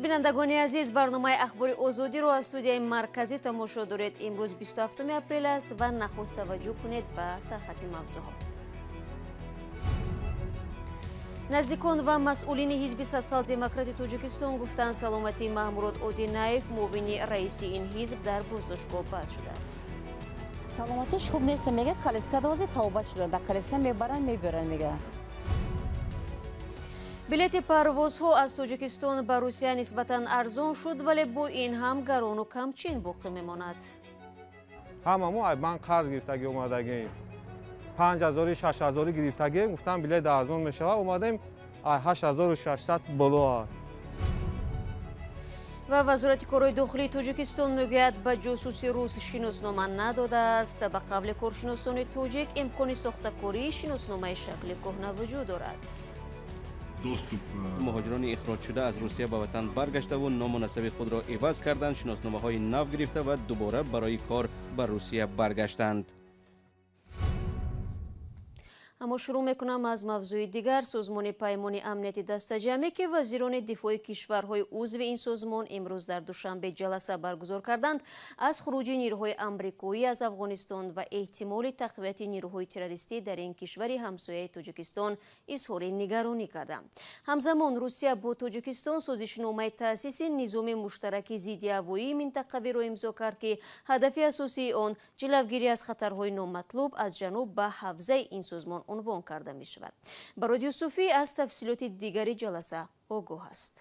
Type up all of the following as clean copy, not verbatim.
Бинандагони азиз, барномаи Ахбори Озодиро аз студияи марказӣ тамошо доред. Имрӯз 27 апрел аст ва нахуст таваҷҷӯҳ кунед ба сархати мавзӯъҳо. Наздикон ва масъулини ҳизби Социал-демократи Тоҷикистон гуфтанд, саломатии Маҳмурод Одинаев, муовини раиси ин ҳизб, дар боздоштгоҳ баҳс шудааст. Саломатиш хуб нест, мегӯяд, калеска дози тавбат шуда, дар калеска мебаранд, мебаранд, мегӯяд. Билети парвозҳо аз Тоҷикистон ба Русия нисбатан арзон шуд, вале бо ин ҳам гарону камчин боқӣ мемонад. Ҳама мо ман қарз гирифтагӣ омадагем. 5000, 6000 гирифтагем, гуфтам билет арзон мешавад, омадем 8600 боло. Ва Вазорати корҳои дохилии Тоҷикистон мегӯяд, ба ҷосуси рус шиноснома надодааст. Ба қавли коршиносони тоҷик, имкони сохтакории шиносномаи шакли кӯҳна вуҷуд дорад. Муҳоҷирони ихроҷшуда аз Русия ба ватан баргаштаву ному насаби худро иваз карданд, шиносномаҳои нав гирифта ва дубора барои кор ба Русия баргаштанд. Аммо шурӯъ мекунам аз мавзӯи дигар. Созмони Паймони Амнияти Дастаҷамъӣ, ки вазирони дифои кишварҳои узви ин созмон имрӯз дар Душанбе ҷаласа баргузор карданд, аз хуруҷи нирӯҳои амрикоӣ аз Афғонистон ва эҳтимоли тақвияти нирӯҳои террористӣ дар ин кишвари ҳамсояи Тоҷикистон изҳори нигаронӣ карданд. Ҳамзамон Русия бо Тоҷикистон созишномаи таъсиси низоми муштараки зиддиҳавоии минтақавиро имзо кард, ки ҳадафи асосии он ҷилавгирӣ аз хатарҳои номатлуб аз ҷануб ба ҳавзаи ин созмон унвон карда мешавад. Барод Юсуфӣ аз тафсилоти дигари ҷаласа огоҳ аст.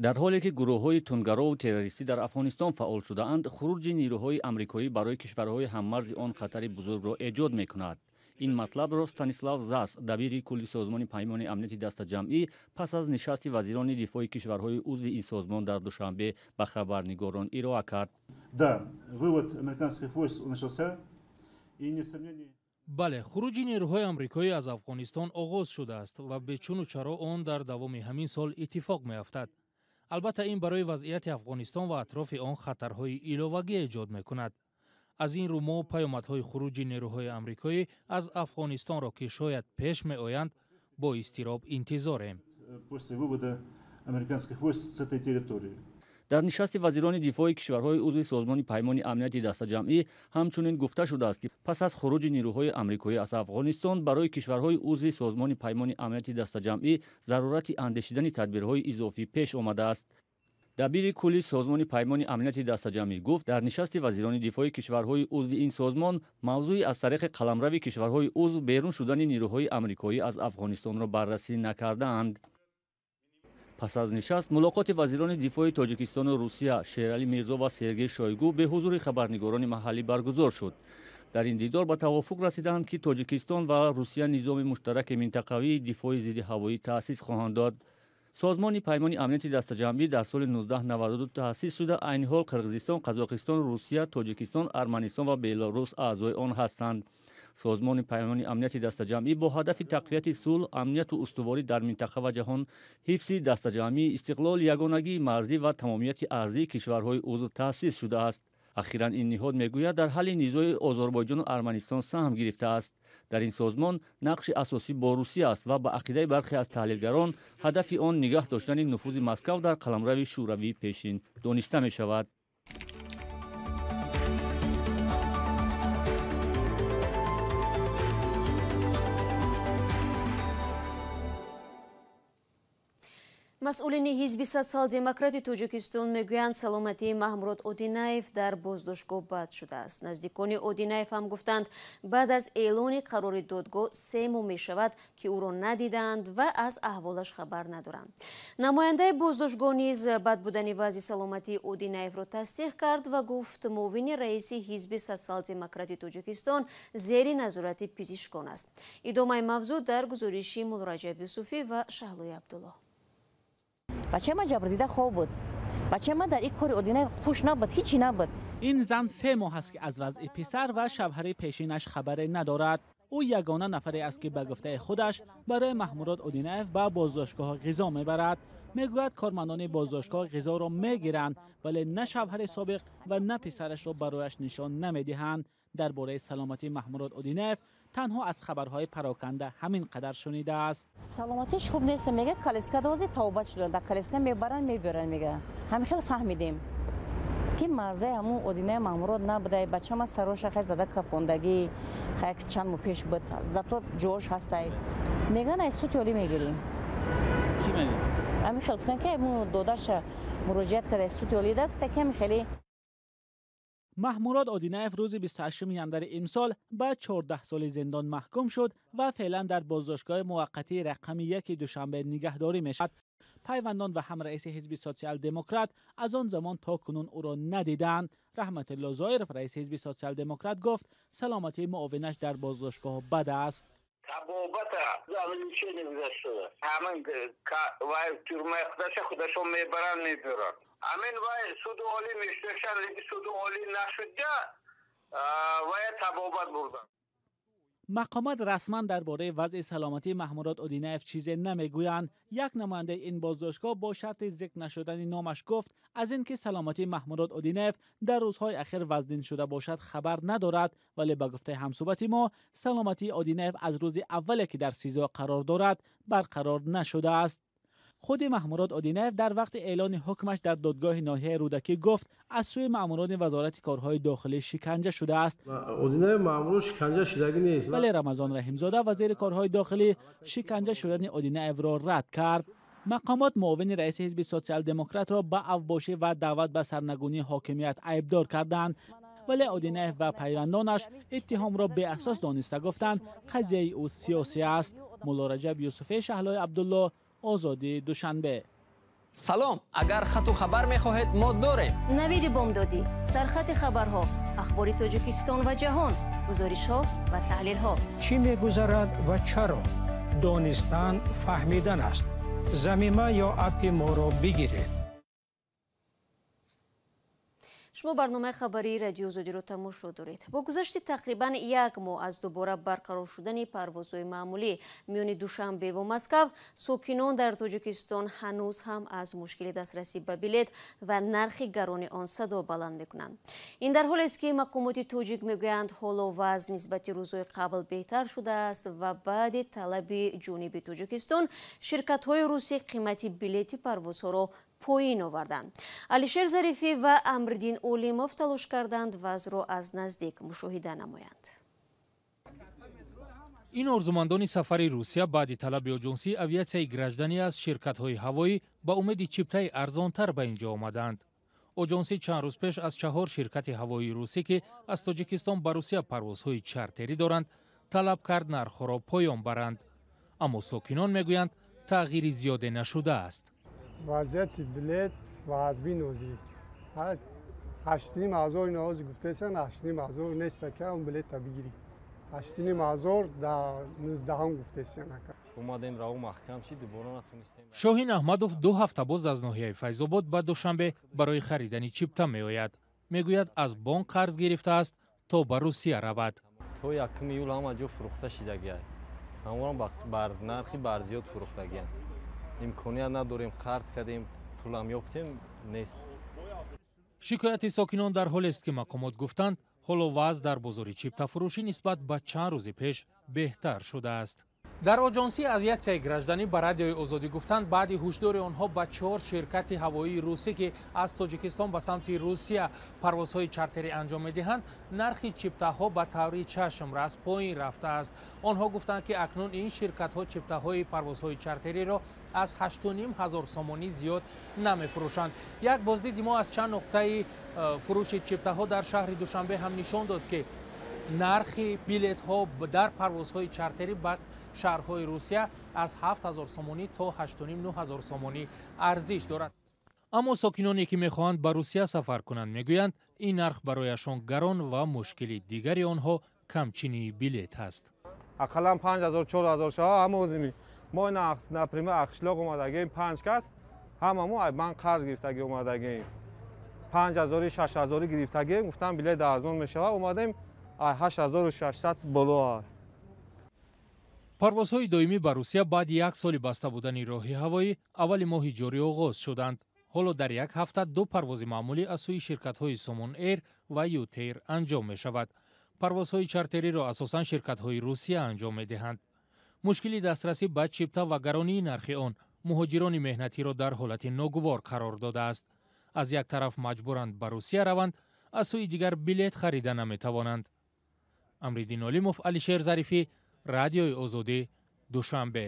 Дар ҳоле ки гурӯҳҳои тундгарову террористӣ дар Афғонистон фаъол шудаанд, хуруҷи нирӯҳои амрикоӣ барои кишварҳои ҳаммарзи он хатари бузургро эҷод мекунад. Ин матлабро Станислав Зас, дабири кулли Созмони Паймони Амнияти Дастаҷамъӣ, пас аз нишасти вазирони дифои кишварҳои узви ин созмон дар Душанбе ба хабарнигорон ироа кард. Да, вывод американских войск начался и несомнение. Бале, хуруҷи нерӯҳои амрикоӣ аз Афғонистон оғоз шудааст ва бечуну чаро он дар давоми ҳамин сол иттифоқ меафтад. Албатта, ин барои вазъияти Афғонистон ва атрофи он хатарҳои иловагӣ эҷод мекунад. Аз ин рӯ мо паёмадҳои хуруҷи нерӯҳои амрикоӣ аз Афғонистонро, ки шояд пеш меоянд, бо изтироб интизорем. После вывода американских войск с этой территории. Дар нишасти вазирони дифои кишварҳои узви Созмони Паймони Амнияти Дастаҷамъӣ ҳамчунин гуфта шудааст, ки пас аз хуруҷи нирӯҳои амрикоӣ аз Афғонистон барои кишварҳои узви Созмони Паймони Амнияти Дастаҷамъӣ зарурати андешидани тадбирҳои изофӣ пеш омадааст. Дабири кулли Созмони Паймони Амнияти Дастаҷамъӣ гуфт, дар нишасти вазирони дифои кишварҳои узви ин созмон мавзӯи аз тариқи қаламрави кишварҳои узв берун шудани нирӯҳои амрикоӣ аз Афғонистонро баррасӣ накардаанд. Пас аз нишаст мулоқоти вазирони дифои Тоҷикистону Русия Шералӣ Мирзо ва Сергей Шойгу бе ҳузури хабарнигорони маҳаллӣ баргузор шуд. Дар ин дидор ба тавофуқ расиданд, ки Тоҷикистон ва Русия низоми муштараки минтақавии дифои зиддиҳавоӣ таъсис хоҳанд дод. Созмони Паймони Амнияти Дастаҷамъӣ дар соли 1992 таъсис шуда, айни ҳол Қирғизистон, Қазоқистон, Русия, Тоҷикистон, Арманистон ва Беларус аъзои он ҳастанд. Созмони Паймони Амнияти Дастаҷамъӣ бо ҳадафи тақвияти сулҳ, амнияту устуворӣ дар минтақа ва ҷаҳон, ҳифзи дастаҷамъии истиқлол, ягонагии марзӣ ва тамомияти арзии кишварҳои узв таъсис шудааст. Ахиран ин ниҳод мегӯяд, дар ҳалли низои Озарбойҷону Арманистон саҳм гирифтааст. Дар ин созмон нақши асосӣ бо Русия аст ва ба ақидаи бархе аз таҳлилгарон ҳадафи он нигаҳ доштани нуфузи Москав дар қаламрави шӯравии пешин дониста мешавад. Масъулини ҳизби Социал-демократи Тоҷикистон мегӯянд, саломатии Маҳмурод Одинаев дар боздоштгоҳ бад шудааст. Наздикони Одинаев ҳам гуфтанд, баъд аз эълони қарори додгоҳ 3 моҳ мешавад, ки ӯро надидаанд ва аз аҳволаш хабар надоранд. Намояндаи боздоштгоҳ низ бад будани вазъи саломатии Одинаевро тасдиқ кард ва гуфт, муовини раиси ҳизби Социал-демократи Тоҷикистон зери назорати пизишкон аст. Идомаи мавзӯъ дар гузориши Муллораҷаб Юсуфӣ ва Шаҳлои Абдуллоҳ. Бачаи ман ҷабрдида хоб буд. Бачаи ман дар ин кори Одинаев хуш набуд, ҳичи набуд. Ин зан 3 моҳ аст, ки аз вазъи писар ва шавҳари пешинаш хабаре надорад. Ӯ ягона нафаре аст, ки ба гуфтаи худаш барои Маҳмурод Одинаев ба боздоштгоҳ ғизо мебарад. Мегӯяд, кормандони боздоштгоҳ ғизоро мегиранд, вале на шавҳари собиқ ва на писарашро барояш нишон намедиҳанд. Дар бораи саломатии Маҳмурод Одинаев танҳо аз хабарҳои пароканда ҳамин қадар шунидааст. Саломатиш хуб нест, мега, коляска дози тавбат шуда, дар коляска мебаранд, мебиёранд, мега. Ҳамин хел фаҳмидем, ки маззаи ҳамун Одинаи Маҳмурод набудай. Бачама сароша хай зада кафондагӣ, хай чанд моҳ пеш буд, зато ҷош ҳастай. Меган, ай суди олӣ мегирем. Ки мегӯяд? Ҳамин хел гуфтан, ки додарша муроҷиат карда суди олида, гуфта, ки ҳамин хеле. Маҳмурод Одинаев рӯзи 28 январи имсол ба 14 соли зиндон маҳкум шуд ва феълан дар боздоштгоҳи муваққатии рақами 1 Душанбе нигаҳдорӣ мешавад. Пайвандон ва ҳамраиси ҳизби Социал-Демократ аз он замон то кунун ӯро надиданд. Раҳматулло Зоиров, раиси ҳизби Социал-Демократ, гуфт, саломатии муовинаш дар боздоштгоҳ бад аст. Табобата лечение гузаштуда, ҳамин вай тюрьма и худаша худашон мебаранд, мебиёранд. Ҳамин вай суди олӣ мешинашанд, лекин суди олӣ нашуда вая табобат бурданд. Мақомот расман дар бораи вазъи саломатии Маҳмурод Одинаев чизе намегӯянд. Як намояндаи ин боздоштгоҳ бо шарти зикр нашудани номаш гуфт, аз ин ки саломатии Маҳмурод Одинаев дар рӯзҳои ахир вазнин шуда бошад, хабар надорад. Вале ба гуфтаи ҳамсӯҳбати мо, саломатии Одинаев аз рӯзи аввале, ки дар СИЗО қарор дорад, барқарор нашудааст. Худи Маҳмурод Одинаев дар вақти эълони ҳукмаш дар додгоҳи ноҳияи Рӯдакӣ гуфт, аз сӯи маъмурони Вазорати корҳои дохилӣ шиканҷа шудааст. Одинаев маъмур шиканҷа шудагӣ нест. Вале Рамазон Раҳимзода, вазири корҳои дохилӣ, шиканҷа шудани Одинаевро рад кард. Мақомот муовини раиси ҳизби Социал-Демократро ба авбошӣ ва даъват ба сарнагунии ҳокимият айбдор карданд. Вале Одинаев ва пайвандонаш иттиҳомро беасос дониста, гуфтанд, қазияи ӯ сиёсӣ аст. Муллораҷаб Юсуфӣ, Шаҳлои Абдулло, Озодӣ, Душанбе. Салом, агар хату хабар мехоҳед, мо дорем. Навиди бомдодӣ, сархати хабарҳо, ахбори Тоҷикистон ва ҷаҳон, гузоришҳо ва таҳлилҳо. Чӣ мегузарад ва чаро? Донистан фаҳмидан аст. Замима ё аппи моро бигиред. Шумо барномаи хабарии Радио Озодиро тамошо доред. Бо гузашти тақрибан як моҳ аз дубора барқарор шудани парвозҳои маъмулӣ миёни Душанбе ва Москав, сокинон дар Тоҷикистон ҳанӯз ҳам аз мушкили дастрасӣ ба билет ва нархи гарони он садо баланд мекунанд. Ин дар ҳолест, ки мақомоти тоҷик мегӯянд, ҳоло вазъ нисбати рӯзҳои қабл беҳтар шудааст ва баъди талаби ҷониби Тоҷикистон ширкатҳои русӣ қимати билети парвозҳоро поин оварданд. Алишер Зарифӣ ва Амриддин Олимов талош карданд вазъро аз наздик мушоҳида намоянд. Ин орзумандони сафари Русия баъди талаби оҷонсии авиатсияи гражданӣ аз ширкатҳои ҳавоӣ ба умеди чиптаи арзонтар ба ин ҷо омаданд. Оҷонсӣ чанд рӯз пеш аз чаҳор ширкати ҳавоии русӣ, ки аз Тоҷикистон ба Русия парвозҳои чартерӣ доранд, талаб кард нархҳоро поён баранд. Аммо сокинон мегӯянд, тағйири зиёде нашудааст. Вазъияти билет вазъби нозӣ 8500 нози гуфтесан, 8500 неста, ки он билета бигирӣ. 8500 да 19-ум гуфтесан. Омадем, раво маҳкам шид, дубора натунистем. Шоҳин Аҳмадов 2 ҳафта боз аз ноҳияи Файзобод ба Душанбе барои харидани чипта меояд. Мегӯяд, аз бонк қарз гирифтааст, то ба Русия равад. То 1 июл ҳама ҷо фурӯхта шидагиай, ҳамонам бар нархи барзиёд фурӯхтагиам. Имконият надорем, қарз кардем, пулам ёфтем, нест. Шикояти сокинон дар ҳолест, ки мақомот гуфтанд, ҳоло вазъ дар бозори чиптафурӯшӣ нисбат ба чанд рӯзи пеш беҳтар шудааст. Дар оҷонсии авиатсияи гражданӣ ба Радиои Озодӣ гуфтанд, баъди ҳушдори онҳо ба чор ширкати ҳавоии русӣ, ки аз Тоҷикистон ба самти Русия парвозҳои чартерӣ анҷом медиҳанд, нархи чиптаҳо ба таври чашмрас поин рафтааст. Онҳо гуфтанд, ки акнун ин ширкатҳо чиптаҳои парвозҳои чартериро аз 8500 сомонӣ зиёд намефурӯшанд. Як боздиди мо аз чанд нуқтаи фурӯши чиптаҳо дар шаҳри Душанбе ҳам нишон дод, ки нархи билетҳо дар парвозҳои чартерӣ ба шаҳрҳои Русия аз 7000 сомонӣ то 8500 сомонӣ арзиш дорад. Аммо сокиноне, ки мехоҳанд ба Русия сафар кунанд, мегӯянд, ин нарх барояшон гарон ва мушкили дигари онҳо камчинии билет аст. Ақаллан 5000, 4000 шава. Ҳама мо, например, қишлоқ омадагием, панҷ кас, ҳамамо банк қарз гирифтагӣ омадагием, 5000-и, 6000-и гирифтагием. Гуфтам, билет арзон мешава, омадем, 8600 боло. Парвозҳои доимӣ ба Русия баъди як соли баста будани роҳи ҳавоӣ аввали моҳи ҷорӣ оғоз шуданд. Ҳоло дар як ҳафта ду парвози маъмулӣ аз сӯи ширкатҳои Сомон Эйр ва Ютейр анҷом мешавад. Парвозҳои чартериро асосан ширкатҳои Русия анҷом медиҳанд. Мушкили дастрасӣ ба чипта ва гаронии нархи он муҳоҷирони меҳнатиро дар ҳолати ногувор қарор додааст. Аз як тараф маҷбуранд ба Русия раванд, аз сӯи дигар билет харида наметавонанд. Амриддин Олимов, Алишер Зарифӣ, Радиои Озодӣ, Душанбе.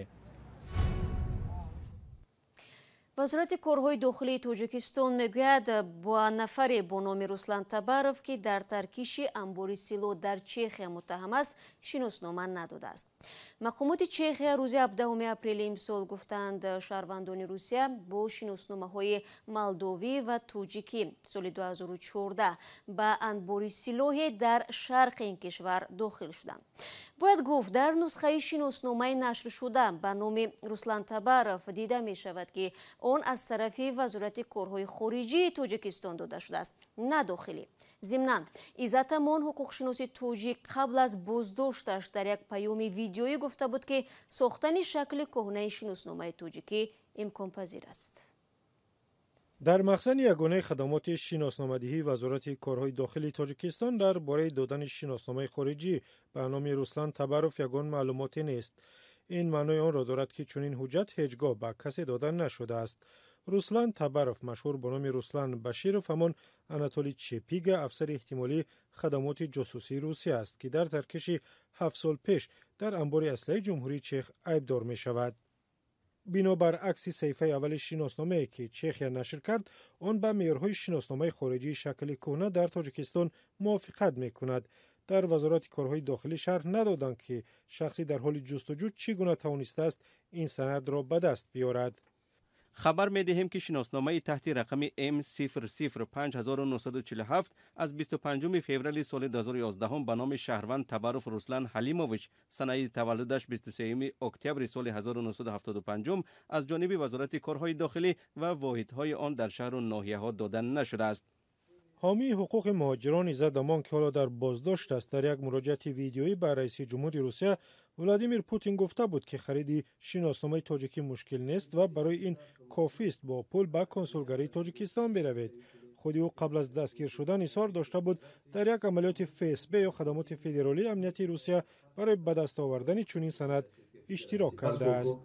Вазорати корҳои дохилии Тоҷикистон мегӯяд, бо нафаре бо номи Руслан Табаров, ки дар таркиши анбори силоҳ дар Чехия муттаҳам аст, шиноснома надодааст. Мақомоти Чехия рӯзи 17 апрели имсол гуфтанд, шаҳрвандони Русия бо шиносномаҳои молдовӣ ва тоҷикӣ соли 2014 ба анбори силоҳе дар шарқи ин кишвар дохил шуданд. Бояд гуфт, дар нусхаи шиносномаи нашршуда ба номи Руслан Табаров дида мешавад, ки он аз тарафи Вазорати корҳои хориҷии Тоҷикистон дода шудааст, на дохилӣ. Зимнан, Иззат Амон, ҳуқуқшиноси тоҷик, қабл аз боздошташ дар як паёми видеоӣ гуфта буд, ки сохтани шакли кӯҳнаи шиносномаи тоҷикӣ имконпазир аст. Дар махзани ягонаи хадамоти шиносномадиҳии Вазорати корҳои дохилии Тоҷикистон дар бораи додани шиносномаи хориҷӣ ба номи Руслан Табаров ягон маълумоте нест. Ин маънои онро дорад, ки чунин ҳуҷҷат ҳеҷ гоҳ ба касе дода нашудааст. Руслан Табаров, машҳур бо номи Руслан Баширов, ҳамон Анатолий Чепига, афсари эҳтимолии хадамоти ҷосусии Русия аст, ки дар таркиши 7 сол пеш дар анбори аслиҳаи Ҷумҳурии Чех айбдор мешавад. Бинобар акси саҳифаи аввали шиносномае, ки Чехия нашр кард, он ба меъёрҳои шиносномаи хориҷии шакли кӯҳна дар Тоҷикистон мувофиқат мекунад. Дар Вазорати корҳои дохилӣ шарҳ надоданд, ки шахси дар ҳоли ҷустуҷӯ чӣ гуна тавонистааст ин санадро ба даст биёрад. Хабар медиҳем, ки шиносномаи таҳти рақами М005947 аз 25 феврали соли 2011 ба номи шаҳрванд Табаров Руслан Ҳалимович, санаи таваллудаш 23 октябри соли 1975, аз ҷониби Вазорати корҳои дохилӣ ва воҳидҳои он дар шаҳру ноҳияҳо дода нашудааст. Ҳомии ҳуқуқи муҳоҷирон Иззат Амон, ки ҳоло дар боздошт аст, дар як муроҷиати видеоӣ ба раиси ҷумҳури Русия Владимир Путин гуфта буд, ки хариди шиносномаи тоҷикӣ мушкил нест ва барои ин кофист бо пул ба консулгарии Тоҷикистон биравед. Худи ӯ қабл аз дастгир шудан изҳор дошта буд, дар як амалиёти ФСБ ё Хадамоти федералии амнияти Русия барои ба даст овардани чунин санад иштирок кардааст.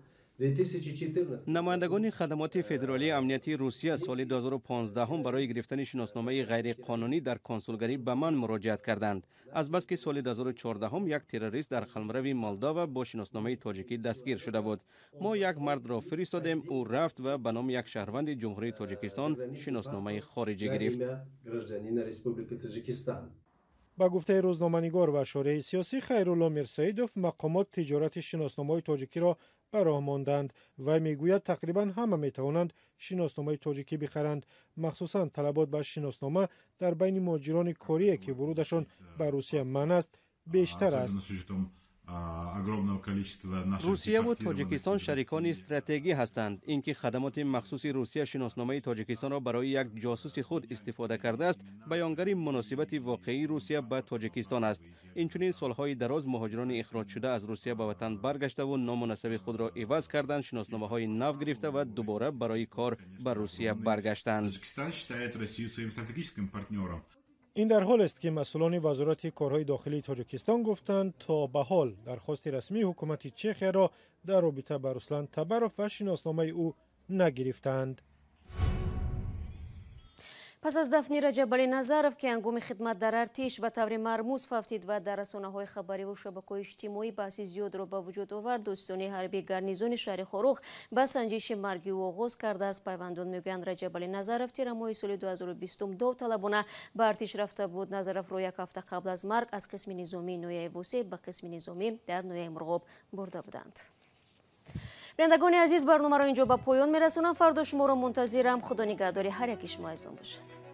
Намояндагони хадамоти федералии амнияти Русия соли 2015 барои гирифтани шиносномаи ғайриқонунӣ дар консулгарӣ ба ман муроҷиат карданд. Азбаски соли 2014 як террорист дар қаламрави Молдова бо шиносномаи тоҷикӣ дастгир шуда буд. Мо як мардро фиристодем, ӯ рафт ва ба номи як шаҳрванди Ҷумҳурии Тоҷикистон шиносномаи хориҷӣ гирифт. Ба гуфтаи рӯзноманигор ва шореҳи сиёсӣ Хайрулло Мирсаидов, мақомот тиҷорати шиносномаҳои тоҷикиро ба роҳ монданд. Вай мегӯяд, тақрибан ҳама метавонанд шиносномаи тоҷикӣ бихаранд. Махсусан талабот ба шиноснома дар байни муҳоҷирони корие, ки вурудашон ба Русия манъ аст, бештар аст. Русияву Тоҷикистон шарикони стратегӣ ҳастанд. Ин ки хадамоти махсуси Русия шиносномаи Тоҷикистонро барои як ҷосуси худ истифода кардааст, баёнгари муносибати воқеии Русия ба Тоҷикистон аст. Инчунин солҳои дароз муҳоҷирони ихроҷшуда аз Русия ба ватан баргаштаву ному насаби худро иваз карданд, шиносномаҳои нав гирифта ва дубора барои кор ба Русия баргаштанд. Ин дар ҳолест, ки масъулони Вазорати корҳои дохилии Тоҷикистон гуфтанд, то ба ҳол дархости расмии ҳукумати Чехияро дар робита ба Руслан Табаров ва шиносномаи ӯ нагирифтаанд. Пас аз дафни Раҷабалӣ Назаров, ки ҳангоми хидмат дар артиш ба таври мармуз фавтид ва дар расонаҳои хабарӣ ва шабакаҳои иҷтимоӣ баҳси зиёдро ба вуҷуд овард, дӯстони ҳарбии гарнизони шаҳри Хоруғ ба санҷиши марги ӯ оғоз кардааст. Пайвандон мегӯянд, Раҷабалӣ Назаров тирамоҳи соли 2020 довталабона ба артиш рафта буд. Назаровро як ҳафта қабл аз марг аз қисми низомии ноҳияи Восеъ ба қисми низомӣ дар ноҳияи Мурғоб бурда буданд. Бинандагони азиз, барномаро инҷо ба поён мерасонам. Фардо шуморо мунтазирам. Худо нигаҳдори ҳар яки шумо азизон бошад.